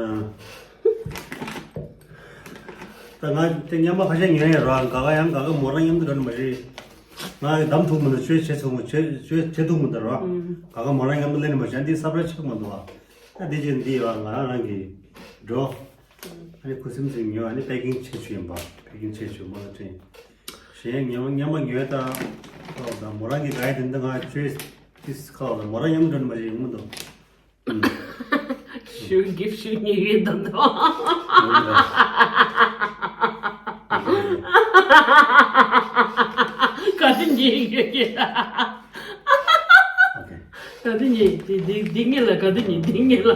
ད་ང་དེ་ཉམས་པ་ཁ་ཤས་ཉོས་ཡོད་ར། ག་ག་ཡང་ག་ག་མོ་རང་མཉམ་དུ་འགྲོ་ནི་མ་རེད། ང་གི་འདམ་ཐུག་མི་འདུག་བཅོས་བྱེད་ཐུག་མི་བཅོས་བཅོས་བྱེད་ཐུག་མི་འདུག་ར། ག་ག་མོ་རང་མཉམ་དུ་ལེན་ནི་མ་རེད། འདི་སབ་ར་ཆགས་མི་འདུག་ཨ་འདི་ཅན་འདི་ཡོད་ང་རང་རང་གི་འགྲོ། ཨ་ནི་ཁུ་སིམ་སིམ་ཉོ། ཨ་ནི་པེ་ཀིང་ཆེ་ཆུ་ཡིན་པ། པེ་ཀིང་ཆེ་ཆུ་མོ་ལ་དྲན། གཞན་ཉོ་ཉམས་པ་ཉོས་ད། ཁ་ལ་ད་མོ་རང་གི་ག་ཡི་དེ་འདི་ང་བཅོས་ཏིས་ཁ་ལ་ད་མོ་རང་མཉམ་འགྲོ་ནི་མ་རེད་ཡོང་མི་འདུག་ཤུ་གིབ་ཤུ་ཉེ་གི་དང་དང་། ག་དུས་ཉེ་གི་ཡོད་ཀྱི། ག་དུས་ཉེ་དེ་དེ་དེ་ངེད་ལ་ག་དུས་ཉེ་དེ་ངེད་ལ་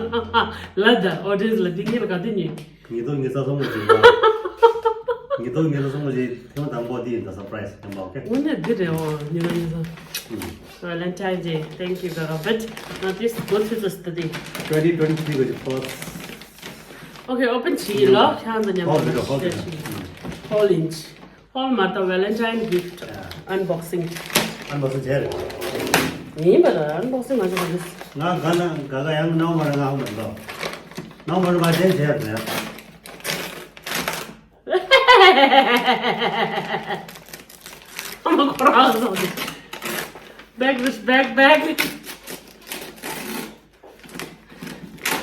ལ་ད་ཨོ་ཌི་ཡེན་སི་ལ་དེ་ངེད་ལ་ག་དུས་ཉེ། ཉེ་དུ་ཉེ་ས་སོང་མ་བྱེད་པ། ཉེ་དུ་ཉེ་ས་སོང་མ་བྱེད་ཐེངས་དང་པོ་དེ་ཡིན་ད་སར་པ་རའི་སི་ཡིན་པ། ཨོ་ཁེ། དངོས་གནས་འདི་རེད། ཨོ་ཉེ་དུ་ཉེ་ས། Valentine Day, thank you, Gaga. But not this good to the study. Twenty twenty-three གི་ཕོ། Okay, open བྱེད་ལ་ཁྱང་ཚ་ཉམས་ཧོལ་ལ་ཧོལ་ཧོལ་ཧོལ་ཨིན་ཇི། ཧོལ་མ་ད་Valentine gift unboxing. Unboxing བྱས་རེད། ཡིན་པ་ལ་unboxing མ་བྱེད་པ་རེད། ང་ག་ན་ག་ག་ཡང་ནང་མ་རེད། ང་ཧ་མ་འདུག་ནང་མ་རེད། མ་བྱས་བྱས་རེད། ཨ་མ་ཁོ་རང་ཟོ་ནི། Bag རེད། Bag, bag རེད།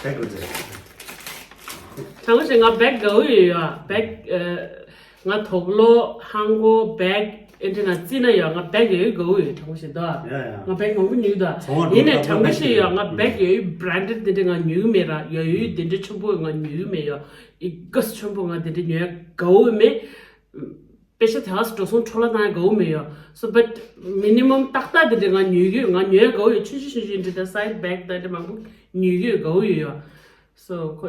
Bag རེད། དྲང་པོ་བཤད་ང་bag དགའ་བོ་ཡོད་ཡ། Bag ཨ། ང་དོག་ལོ་ཧང་གོ་bag ཨེ་འདྲ་ང་རྩིས་ན་ཡོད། ང་bag ཡོད་ཡོད་དགའ་བོ་ཡོད། དྲང་པོ་བཤད་ད། ཡ་ཡ། ང་bag མང་པོ་ཉོས་ད། ཚོང་བ་ཡིན་ནའི་འགྲོ་དྲང་པོ་བཤད་ཡོད། ང་bag ཡོད་branded དེ་འདྲ་ང་ཉོས་མེད་ར། ཡོད་ཡོད་དེ་འདྲ་ཆེན་པོ་ང་ཉོས་མེད་ཡ། ཨི་ག་ཆེན་པོ་ང་དེ་འདྲ་ཉོས་དགའ་བོ་མེད། པེ་ཤ་དེ་ཧ་སི་འགྲོ་སོང་འཕྲོ་བརླག་བཏང་ཡ་དགའ་བོ་མེད་ཡོད། So but minimum ཏག་ཏག་དེ་འདྲ་ང་ཉོས་ཡོད། ང་ཉོས་ཡ་དགའ་བོ་ཡོད། ཆུང་ཆུང་ཆུང་ཆུང་འདྲ་ད་side bag ད་འདྲ་མང་པོ་ཉོས་ཡོད་དགའ་བོ་ཡོད་ཡ། So ཁོ་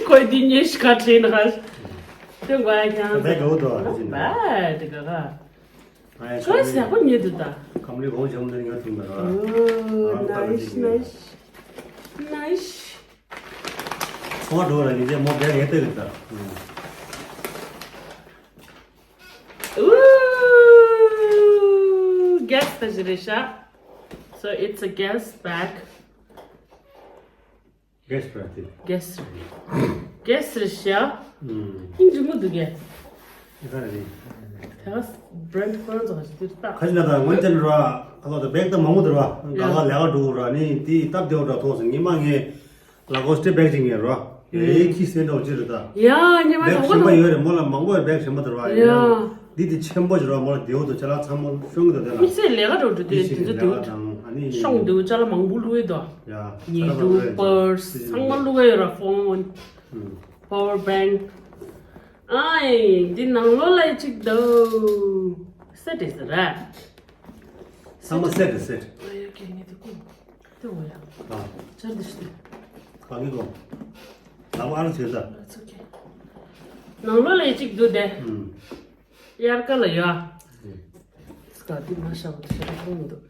ཁོས་འདི་ཉོས་ཤི་ཁ་བྲིས་ན་ཁ་ཐོན་དགོས་ཡ་ཁྱང་ད་དགའ་བོ་འདུག་ཨ། Not bad དེ་ག་ག་ཨ་ཁོས་ཡག་པོ་ཉོས་འདུག་ད། ཁམ་ལི་གོང་ཆེན་མོ་འདི་ཉོས་ཐུབ་ན་ར། Oh, nice, nice, nice. ཚོང་བ་འགྲོ་ལ་ཡིན་ཚེ་མོ་བེག་ཡེ་ཏོ་གི་ད། Ooh, guess ད་ཞིག་རེད་ཤག So it's a guess bag. Guess རེད་དེ། Guess རེད། Guess རེད་ཤག་ཨུམ། ཧིན་རི་མོ་འདུག་གས། དེ་ག་རེད། ད་brand ཁོ་རང་ཚོ་ག་ཞིག་དུས་ད། ཁ་ཅིག་ན་ད་ངོས་ཅན་ར། ཁ་ལོ་ད་བེག་ད་མང་པོ་འདུག་ར། ག་ག་ལས་ཀ་འགྲོ་ར། ནི་དེ་སྟབས་བདེ་བོ་འདྲ་མཐོང་སོང་། ཉི་མ་ངས་ལ་གོ་སི་ཊི་བེག་ཅིག་ཉོས་ར། ཡ་ཡའི་ཁྱི་སེ་འདྲ་བོ་ཅིག་རེད་ད། ཡ་ཉི་མ་བེག་གཞན་པ་ཡོད་རེད། མོ་ལ་མང་པོ་ཡོད། བེག་གཞན་པ་འདུག་ར། ཡ་འདི་དེ་ཆེན་པོ་ཅིག་ར། མོ་ལ་བདེ་བོ་འདུག་ཅ་ལག་ཚང་མ་ཤོང་གི་འདུག་དེ་ལ། དམིགས་བསལ་ལས་ཀ་འགྲོ་དུས་དེ་དེ་ཚོ་འདུག་ཨ་ནི་ཤོང་འདུག་ཅ་ལག་མང་པོ་བླུགས་ཡོད་དོ། ཡ་ཉི་དུ་པར་སི་ཚང་མ་བླུགས་ཡོད་ར། ཕོན། ཨུམ། Power bank. ཨའི་འདི་ནང་ལོགས་ལ་གཅིག་འདུག་སེ་ཊི་ཟེར་ར། ཚང་མ་སེ་ཊི་སེ་ཊི། ཨ་ཡ་ཀེ་ངས་དེ་ཀོ། དེ་འོ་ཡ། ཨ། ཅར་དེ་ཤི་དེ། གང་གི་ཀོ། ལ་བ་ཨར་ཚོད་ད། It's okay. ནང་ལོགས་ལ་གཅིག་འདུག་དེ། ཨུམ། དབྱར་ཁ་ལ་ཡོད། ཨུམ། སྐ་དེ་མ་ཤ་བ་དེ་ཤ་ཁོང་མི་འདུག་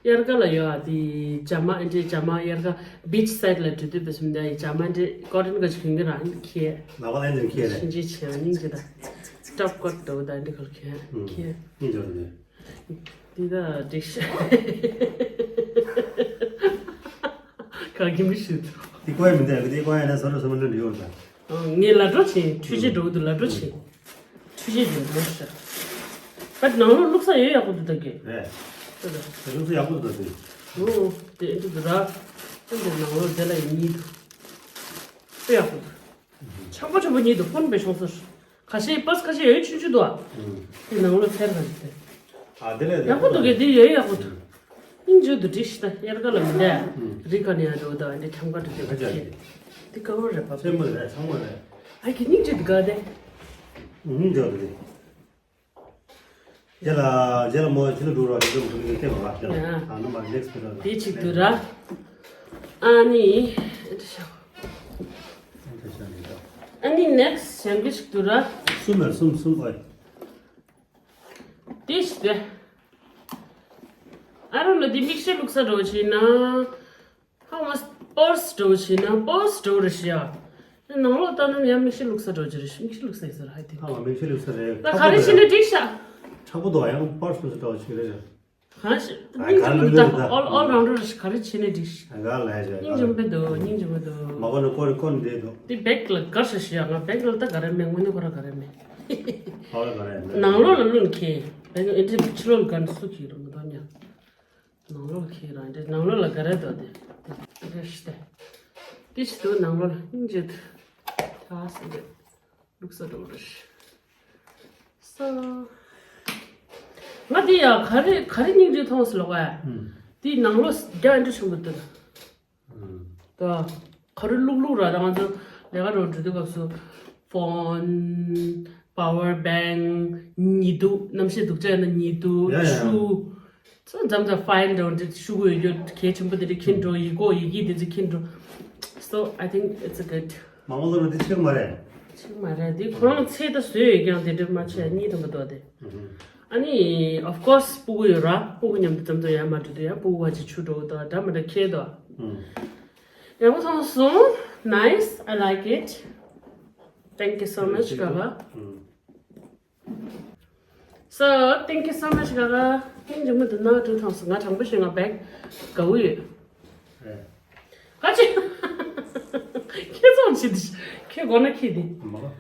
དབྱར་ཁ་ལ་ཡོད་ཨ། དེ་ཇ་མ་ཨེ་འདྲའི་ཇ་མ་དབྱར་ཁ་བིཆ་སའིཌ་ལ་འགྲོ་དུས་པ་སུམ་ད་ཡི་ཇ་མ་འདྲའི་ཀོ་ཊོན་ག་ཅིག་གྱོན་གྱི་ར། ཨ་ནི་ཁྱེད་ལ་བ་ལན་འདིར་ཁྱེད་རེད། ཤིན་ཅི་ཆེ་ཨ་ནི་ཅི་ད་ཊོབ་ཀོཊ་འདྲ་བོ་ད་འདི་ཁར་ཁྱེད་ཨུམ། ཁྱེད་ཨ་ནི་འཇོག་རེད། འདི་ད་འགྲིག་ཤག་ག་གི་མི་ཤུ་འདི་ཀོ་ཡ་མི་འདུག་འདི་ཀོ་ཡ་ན་སོ་ར་སོ་མ་ལོན་འདྲི་ཡོད་ད། ངས་ལ་འགྲོ་ཆེན་འཕྲུལ་ཆས་འགྲོ་གི་འདུག་ལ་འགྲོ་ཆེན། འཕྲུལ་ཆས་དེ་འགྲོ་ཤག་བཊ་ནང་ལོགས་བླུགས་ས་ཡོད་ཡག་པོ་འདུག་ད་གི། རེད། ལུགས་སྲོལ་ཡག་པོ་འདུག་ད་དེ། ཨོ། དེ་འདུག་ར། འདི་ནང་ལོགས་དེ་ལ་ཡིན་གཉིས་འདུག་དཔེ་ཡག་པོ་འདུག་ཆག་པ་ཆག་པ་གཉིས་འདུག་ཕོན་པའི་ཤོང་སོར། ཁ་ཤས་པར་སི་ཁ་ཤས་ཡོད་ཆུང་ཆུང་འདུག་ཨ། དེ་ནང་ལོགས་ཚེར་ག་རེད་དེ། ཨ་དེ་ལས་ཡག་པོ་འདུག་གས་དེ་ཡོད་ཡག་པོ་འདུག་སྙིང་རྗེ་འདུག་དྲིས་ཤི་ད་དབྱར་ཁ་ལ་མི་འདས། རི་ཁ་ནས་ཡར་འགྲོ་ད་འདི་ཁྱམས་ཁ་འགྲོ་དེ་ཁ་ཆེ། འདི་ཀ་བོར་རེད་པ། ཆེན་པོ་རེད་ཚང་མ་རེད། ཨ་ཀི་སྙིང་རྗེ་འདུག་ག་དེ། སྙིང་རྗེ་འདུག་དེ། རྗེས་ལ་རྗེས་ལ་མོ་ཕྱི་ལ་འགྲོ་ར་དེ་ཚོ་མི་འགྲོ་མཁན་སྐད་མ་ག་ཡ། ཨ་ནི་མ་ནེག་སི་ཕི་ལ་དེ་གཅིག་འདུག་ར། ཨ་ནི། ཨ་ནི་ནེག་སི་གཞན་གྱི་ཞིག་འདུག་ར། གསུམ་མེད་གསུམ་གསུམ་ཨོ། དེ་ཞིག་དེ། ཨ་རོ་ལ་དེ་མིག་ཤེལ་བླུགས་ས་འགྲོ་བྱས་ན། ཧ་མ་པར་སི་འགྲོ་བྱས་ན་པར་སི་འགྲོ་རེ་ཤི་ཡ། དེ་ནང་ལོགས་ལྟ་ན་ཡང་མིག་ཤེལ་བླུགས་ས་འགྲོ་རྒྱུ་རེད་ཤི་མིག་ཤེལ་བླུགས་ས་ཡིན་ས་ར་ཧ་དེ། ཧ་མ་མིག་ཤེལ་བླུགས་ས་རེད། ད་ག་རེ་བྱས་ན་འགྲིག་ཤག་ཁྲག་པོ་དོ་ཡང་པར་སི་བླུགས་ས་འགྲོ་བྱས་རེད། གང་ཞིག་ཨ་སྙིང་ག་རྗེ་མོ་ལ་འདུག་ད་ལ་ཨོལ་ཨོལ་རང་རོ་རེ་ཤི་ག་རེ་བྱས་ན་འགྲིག་ཤག་ཨ་ག་ལ་ཡ་ཤི་སྙིང་རྗེ་མོ་འདུག་སྙིང་རྗེ་མོ་འདུག་མ་གོ་ན་ཀོ་རེ་ཀོ་ནི་འདྲེ་འདུག་དེ་བེག་ལ་གར་ཤ་ཤི་ཡ་ང་བེག་ལ་ད་ག་རེ་མེད་དངོས་གནས་ཁོ་ར་ག་རེ་མེད། ཨོལ་ག་རེ་མེད། ནང་ལོགས་ལ་བླུགས་ཁྱེད་བེག་ཨེ་འདྲེ་ཕྱི་ལོགས་ལ་གར་སུ་ཁྱེད་ར་མི་འདུག་ཉག་ནང་ལོགས་ཁྱེད་རང་འདྲེ་ནང་ལོགས་ལ་ག་རེ་འདུག་དེ་དེ་རེ་ཤི་དེ། དེ་ཤི་འདུག་ནང་ལོགས་ལ་སྙིང་རྗེ་འདུག་ད་སེ་འདྲེ་བླུགས་ས་འདུག་རེ་ཤི། སོ། ང་དེ་ཡ་ག་རེ་ག་རེ་སྙིང་རྗེ་མཐོང་སོང་ལོག་ཨ། དེ་ནང་ལོགས་རྒྱ་འདྲ་ཆུང་པོ་འདུག་ད་ག་རེ་བླུག་བླུག་ར་ད་ང་ཚོ་ལས་ཀ་རོ་འགྲོ་དུས་སྐབས་སུ་ཕོན། པ་ཝར་བེང་། ཉི་གདུགས་གནམ་གཤིས་སྡུག་ཅག་ཡིན་ན་ཉི་གདུགས་ཡ་ཡ། ཆུ། ཚོ་མཚམས་མཚམས་ཕའིལ་འདྲ་བོ་འདི་ཤུ་གུ་ཡོད་རྒྱུ་གལ་ཆེན་པོ་དེ་འདྲ་འཁྱེར་འགྲོ་ཡིག་གོ་ཡི་གེ་དེ་ཚོ་འཁྱེར་འགྲོ། So I think it's a good. མ་མོ་ལོ་རུ་འདི་ཆེག་མ་རེད། ཆེག་མ་རེད་འདི་ཁོ་རང་ཚེ་ད་བཟོས་ཡོད་ཀྱང་དེ་འདྲ་མ་བྱས་གཉིད་དུ་མ་གཏོགས་དེ། ཨ་ནི་of course སྤུ་གུ་ཡོད་ར་སྤུ་གུ་མཉམ་དུ་ཙམ་ཙམ་ཡར་མར་འགྲོ་དུས་ཡང་སྤུ་གུ་བ་ཅིག་ཆུ་འགྲོ་དང་འདྲ་མི་འདྲ་ཁྱེར་དོ། ཡག་པོ་མཐོང་སོང་། Nice, I like it. Thank you so much, Gaga. So, thank you so much, Gaga. ཐེངས་རྗེས་མ་དུ་ན་ཀྲུ་ཐང་སོང་ང་དྲང་པོ་བཤད་ང་བེག་དགའ་བོ་ཡོད། ཨེ། ག་ཅི། ཁྱེད་ཚོ་ཅི་འདི། ཁྱེད་གོ་ན་ཁྱེད་འདི། མ་གོ།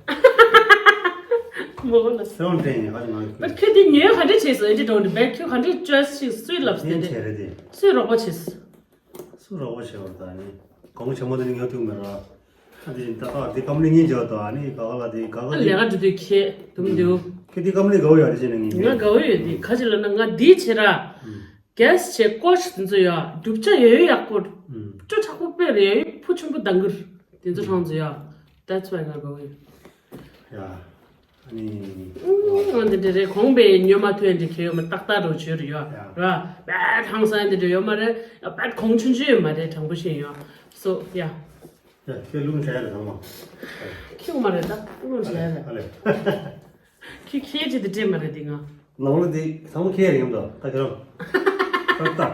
མ་གོ་ལ། སེ་རོང་ཏྲེ་ནི་ཧ་ཅང་ང་ཁྱེད། ཁྱེད་འདི་ཉོས་ག་འདྲ་བྱས་སོང་ཨེ་འདྲ་འགྲོ་འདི་བེག་ཁྱེད་ག་འདྲ་ཅོས་ཤིག་སུས་ལབ་སྟེ་ངས་བྱས་རེད་དེ། སུས་རོགས་པ་བྱས། སུ་རོགས་པ་བྱེད་བར་དང་ནི། གོང་ཆེན་མོ་དེ་ནི་ཉོ་ཐུབ་མེད་ར། ཨ་དེ་བཞིན་ད་ཨ་དེ་ཀམ་ནི་གཉིས་བྱེད་བར་དང་ནི་ག་ག་ལ་དེ་ག་ག་ཨ་དེ། ལས་ཀ་འགྲོ་དུས་ཁྱེད་དུམ་དུ། ཁྱེད་དེ་ཀམ་ནི་ག་བོ་ཡོད་དེ་བྱས་ནས་ངས་ང་དགའ་བོ་ཡོད་དེ་ཁ་ཅིག་ལ་ན་ང་དེའི་ཆེ་ར། གེས་བྱེད་ཀོ་ཤི་དེ་ཚོ་ཡོད་གྲུབ་ཆ་ཡོད་ཡོད་ཡག་པོ། སྤྲོ་དྲག་པོ་དཔེ་རེད་ཕུ་ཆུང་པོ་དང་གུར། དེ་ཚོ་ཧྲང་ཚོ་ཡོད། That's why ང་དགའ་བོ་ཡོད། ཡ། ཨ་ནི། ཨང་འདི་འདྲ་རེད་གོང་པའི་ཉོ་མ་ཐུབ་འདི་ཁེ་ཡོད་མ་ཏག་ཏག་རོ་བྱོས་རེད་ཡོད་ཡ། ར། བད་ཧང་སང་འདི་འདྲ་ཡོད་མ་རེད་ཡ་བད་གོང་ཆུང་ཆུང་ཡོད་མ་རེད་དྲང་པོ་བཤད་ཡོད། So yeah. ཡ་ཁྱོད་ལུང་བྱ་ཡ་རེད་ཚང་མ། ཁྱོད་མ་རེད་ད་ལུང་བྱ་ཡ་རེད། ཨ་ལེ། ཁྱོད་ཁྱེད་ཅི་འདི་སྤྲད་མ་རེད་འདི་ང་། ནང་ལོ་འདི་ཚང་མ་ཁྱེད་རེད་ཡོད་དོ་ད་ཁྱོད་རང་། ཏག་ཏག་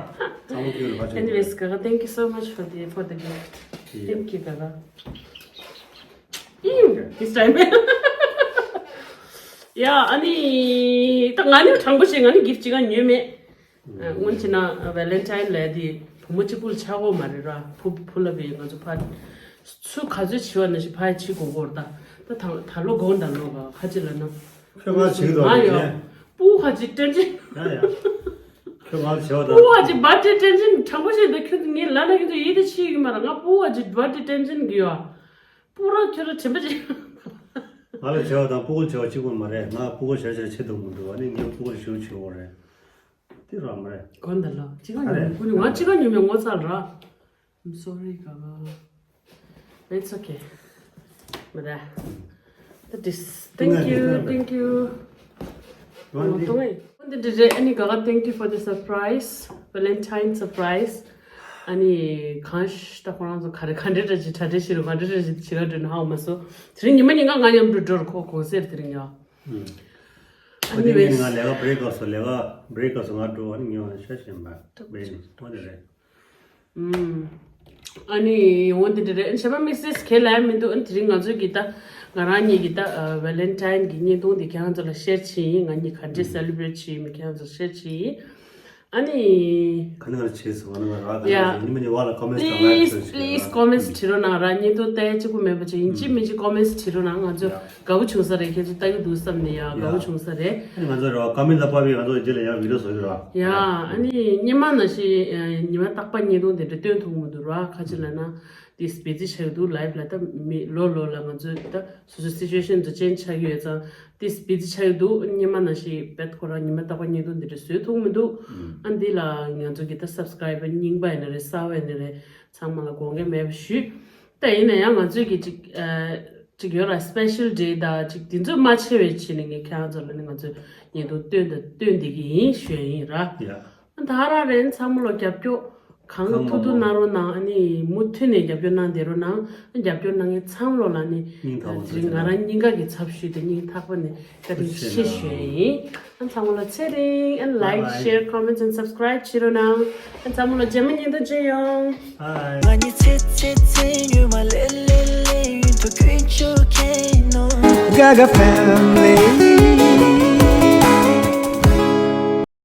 ཚང་མ་ཁྱེད་རེད་ཕ་ཆུང་། Anyways, Gaga, thank you so much for the for the gift. Thank you, Gaga. Ew, this time. ཡ་ཨ་ནི། ད་ང་ནི་དྲང་པོ་བཤད་ང་ནི་གིཕ་ཅི་ག་ཉོས་མེད། སྔོན་ཆད་ན་ཝེ་ལེན་ཊའིན་ལབ་དེ་བུ་མོ་གཅིག་པུ་ལ་ཆགས་ཀྱི་མ་རེད་ར་བུ་བུ་ལ་བས་ང་ཚོ་ཕ། ཚུ་ག་ཚོད་བྱི་བ་ན་ཞིག་ཕ་ཡི་ཕྱི་གོ་གོར་ད། ད་ད་ད་ལོ་གོང་ད་ལོ་ག་ཧ་ཅི་ལ་ན། ཁྱོད་ང་བྱིས་རོགས་ང་ཡོད། བྱས། སྤུ་གུ་ཧ་ཅི་ཏན་ཏན། ཡ་ཡ། ཁྱོད་ང་བྱིས་པ་ད། སྤུ་གུ་ཧ་ཅི་བར་ཏི་ཏན་ཏན་དྲང་པོ་བཤད་ད་ཁྱོད་ངའི་ལ་ན་ཁྱོད་ཚོ་ཡིད་དེ་ཆེས་ཡོད་མ་ར་ང་སྤུ་གུ་ཧ་ཅི་བར་ཏི་ཏན་ཏན་གི་ཡོད། སྤུ་ར་ཁྱོད་ལ་དྲན་པ་ཅིག་ང་ལ་བྱས་པ་དང་སྤུ་གུ་བྱས་པ་གཅིག་པུ་མ་རེད། ང་སྤུ་གུ་བྱས་བྱས་ཆེ་འདུག་མི་འདུག་ཨ་ནི་ངའི་སྤུ་གུ་ཞུ་བྱེད་འོ་རེད། དེ་རང་མ་རེད། གོ་འདི་ལ་གཅིག་ག་ཉོ་མེད་ཁོ་ནི་ང་གཅིག་ག་ཉོ་མེད་ངོ་ཚ་ར། I'm sorry, Gaga. It's okay. མ་རེད། That is. Thank you, thank you. ང་ཏོ་ངེ་འདི་འདྲ་རེད་ཨ་ནི་ག་ག thank you for the surprise, Valentine surprise. ཨ་ནི་གང་ཤ་ད་ཁོ་རང་ཚོ་ག་རེ་ག་འདྲ་འདྲ་ཅིག་གྲ་སྒྲིག་བྱེད་རོགས་ག་འདྲ་འདྲ་ཅིག་བྱེད་རོགས་འདྲ་ན་ཧ་གོ་མ་སོང་། དེ་རིང་ཉི་མ་གཉིས་ཀ་ང་མཉམ་དུ་འགྲོ་རུ་ཁོ་གོང་སེར་དེ་རིང་ཡ། ཨ་ནི་ངས་ང་ལས་ཀ་བྷི་རེག་ག་སོ་ལས་ཀ་བྷི་རེག་ག་སོ་ང་འགྲོ་ཨ་ནི་ཉོ་ཤ་ཞེན་པ་བས་ནི་ཐོ་དེ་རེད། ཨ་ནི་འོ་འདི་འདྲ་རེད། བྱས་པ་དམིགས་བསལ་གལ་ལ་མི་འདུག་ཨ་ནི་དེ་རིང་ང་ཚོའི་གི་ད་ང་རང་གཉིས་ཀྱི་ད་ཝེ་ལེན་ཊའིན་གི་བརྙན་ཐུང་འདི་ཁྱེད་རང་ཚོ་ལ་ཤེར་བྱས་ཡིན། ང་གཉིས་ག་འདྲས་སེ་ལི་བྷི་རེཊ་བྱས་ཡིན་མིན་ཁྱེད་རང་ཚོ་ལ་ཤེར་བྱས་ཡིན། ཨ་ནི། ག་ནས་ང་བྱས་སོང་ང་ནང་ར་ག་ཡ། ནས་ཉི་མ་ཉི་བ་ལ་ཀོ་མེན་ཊི་དང་ལའེག་please ཞུ་ཞུ་please ར། ཀོ་མེན་ཊི་བྲིས་རོགས་གནང་ར། བརྙན་ཐུང་ལྟ་ཡ་གཅིག་པུ་མེད་པ་ཅིག་ཡིན་གཅིག་མིན་གཅིག་ཀོ་མེན་ཊི་བྲིས་རོགས་གནང་། ང་ཚོ་ཡ། དགའ་པོ་བྱུང་ས་རེད། ཁྱེད་ཚོ་ལྟ་གི་འདུག་བསམ་ནས་ཡ་ཡ། དགའ་པོ་བྱུང་ས་རེད། ཨ་ནི་ང་ཚོ་ར་ཀོ་མེན་ཊི་ལ་ཕབ་པའི་ང་ཚོ་རྗེས་ལ་ཡང་བི་ཌི་ཡོ་བཟོ་རྒྱུ་ར། ཡ། ཨ་ནི་སྔོན་མ་ནང་བཞིན་ཉི་མ་རྟག་པར་བརྙན་ཐུང་དེ་འདྲ་སྟོན་ཐུབ་མི་འདུག་ར། ཁ་ཅིག་ལ་ན། ཏིས་བི་ཛི་ཆགས་ཀྱི་འདུག་ལའེབ་ལ་ད་མི་ལོ་ལོ་ལ་ང་ཚོས་ད་སོ་སོའི་སི་ཅུ་ཨེ་ཤན་དུ་ཅེན་ཇི་ཆགས་ཀྱི་ཡོད་ཙང་ཏིས་བི་ཛི་ཆགས་ཀྱི་འདུག་སྔོན་མ་ནང་བཞིན་བེད་ཁོ་རང་ཉི་མ་རྟག་པར་བརྙན་ཐུང་འདི་འདྲ་བཟོས་ཐུབ་མི་འདུག་ཨ་འདི་ལ་ང་ཚོ་གི་ད་སབ་སི་ཀ་རའི་བར་རྙིང་པ་ཡིན་ན་རེད། གསར་པ་ཡིན་ན་རེད། ཚང་མ་ལ་དགོངས་འགལ་མེད་པ་ཞུ། ད་ཡིན་ན་ཡང་ང་ཚོས་ཀྱི་ཅིག་ཨ་ཅིག་ཡོད་ར། སི་པེ་ཤལ་ཌེ་དང་ཅིག་དེ་ཚོ་མ་ཆེ་བའི་ཆེད་ནས་ངས་ཁྱེད་རང་ཚོ་ལ་ནི་ང་ཚོས་བརྙན་ཐུང་སྟོན་དང་སྟོན་བསྡད་ཀྱི་ཡིན་ཞུ་ཡ་ཡིན་ར། ཡ། ད་ར་རེན་ཚང་མ་ལོ་རྒྱབ་སྐྱོར་གང་གང་ཐུབ་ཐུབ་མང་གནང་རོགས་གནང་། ཨ་ནི་མུ་མཐུད་ནས་རྒྱབ་སྐྱོར་གནང་བསྡད་རོགས་གནང་། རྒྱབ་སྐྱོར་གནང་མཁན་ཚང་མ་ལོ་ལ་ནི་སྙིང་ཐག་པ་དེ་རིང་ང་རང་སྙིང་ག་གི་ཚབ་ཞུས་ཏེ་སྙིང་ཐག་པ་ནས་བཀའ་དྲིན་ཆེ་ཞུ་ཡ་ཡིན། ཨ་ཚང་མ་ལ་ཚེ་རིང་། ཨ་ལའེག་ཤེར་ཀོ་མེན་ཊི་ཨེན་སབ་སི་ཀ་རའིབ་བྱེད་རོགས་གནང་། ཨ་ཚང་མ་ལ་རྗེས་མ་ཉིན་དུ་མཇལ་ཡོང་། Bye. ང་གཉིས་ཚེ་ཚེ་ཚེ་ཉུལ་མ་ལེ་ལེ་ལེ་ཡུན་དུ་ཀུན་སྤྱོད་མཁན་ནོ། Gaga Family.